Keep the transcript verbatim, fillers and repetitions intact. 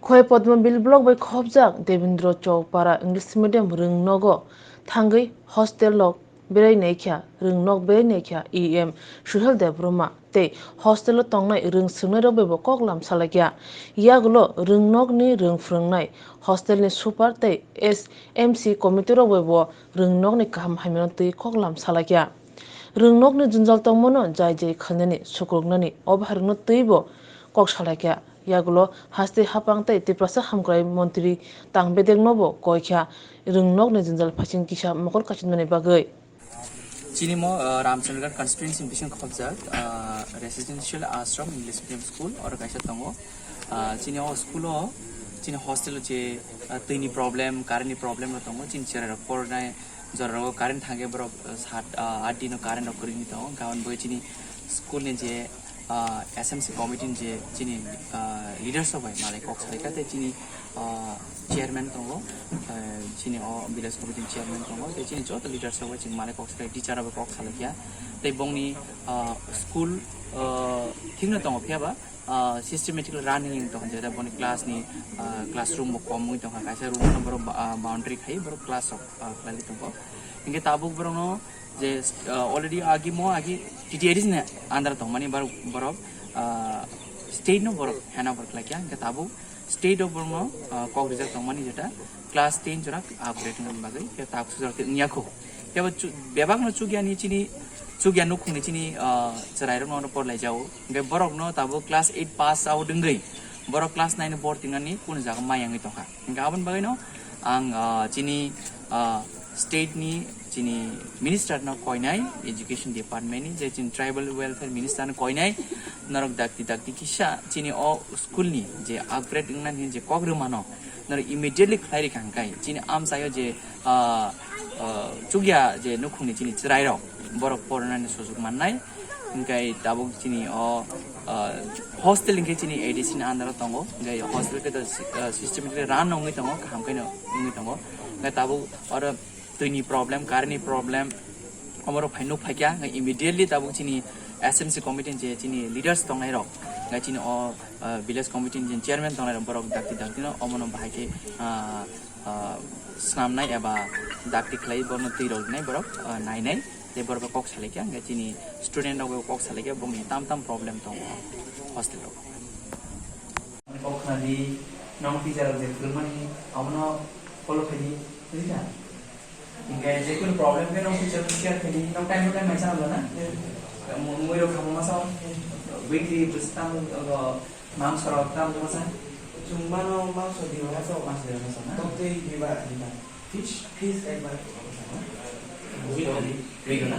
Khoi Podmobil block bai khopjak Debindro Chowk para English medium rwngnogo thangwi hostel rok berai naikha, rwngnok berai naikha E M Suhel Debbarma tei hostel o tongnai rwng swrwngnairok bai bo koklam salaikha. Yagulo rwngnokni rwng phwrwngnai, hostel ni super tei S M C committee rok bai bo rwngnokni kaham hamyano twi koklam salaikha. Rwngnokni jwnjal tongmano jai jai khainani, sukruknani, o bahairokno twibo kok salaikha. Yagulo haste hapang tei Tiprasa hamkrai montri tang bedeknobo koikha rwngnokni jwnjal phaising kisa mokol kachimnani bagwi. Chini mo, uh, Ramchandragarh constituency bising khopjak, uh, residential ashram English medium school oro kaisa tongo. Uh, chini o school o chini hostel o je, uh, twini problem, current ni problem rok tongo, chini cherai rok pornai jora rogo current thangkhe borok, uh, sat, uh, aat din o current rok kwrwngwi tongo. Gabon bo chini school ni je, uh, S M C committee ni je chini, uh, leaders rok bai malai kok salaikha tei chini, uh, chairman tongo, uh, chini o village committee ni chairman tongo tei chini joto leaders rok bai chini malai kok salaikha, teacher rok bai kok salaikha tei bongni, uh, school, uh, thikno tongo phiya ba, ah, systematically running wng tongkha, jeta boni class ni, ah, classroom bo kom wngwi tongkha, kaisa room no borok ba-, ah, boundary khai borok class rok, ah, khlaiwi tongkha. Hinkhe tabuk borok no je, ah, already agi mo agi T T A D C ni under tongmani borok, borok, ah, state no borok hand over khlaikha, hinkhe tabuk state o borok no, ah, kok rijak tongmani jeta class ten jora upgrade wngmani bagwi, hinkhe tabuk sujak wngya kho. Kebo chu-, bebak no chukya ni chini, chukya nukhung ni chini, ah, chwrai rok no por lai jao. Hingke borok no tabuk class eight pass out wngwi borok class nine no borti nani kunu jaga mayangwi tongkha. Hingke aboni bagwi no ang, ah, chini, ah, state ni chini minister no koinai, education department ni je chini tribal welfare minister no koinai norok dakti dakti kisa chini o school ni je upgrade wngna hini je kok rwmano norok immediately khlai rikha hingkai chini amchaio je ah, ah, chukya je nukhungni chini chwrairok, borok porinani sujuk mannai. Hingkai tabuk chini o, ah, hostel hingke chini A D C ni under o tongo. Hingkai hostel khe to si-, ah, systematically run wngwi tongo, kaham khe no wngwi tongo. Hingkai tabuk oro twini problem, current ni problem, omorok phai nuk phaikya, hingkai immediately tabuk chini S M C committee ni je chini leaders tongnairok, hingkai chini o, ah, village committee ni je chairman tongnairok, borok dakti dakti no omono bahai khe, ah, ah, snamnai eba dakti khlai borokno twi rok rinai borok, ah, nainai tei borok kok salaikha, hingkhe chini student rok kok salaikha, bongni tam tam problem tongo hostel rok. Kok khnadi, nong teacher rok je phwrwngmani, abono follow khaidi, bujikha? Hingkhe je kunu problem khe nong teacher share khaidi, nong time to time mai chana na? Mui rok khamo masa, weekly bwswk tam, Mangso rok tam tongma sa? Chwng mano mangso di hora sa, mangso di hora sa na? Tok tei biba, biba. Fish? Fish ekbar. Weekly. Weekly na?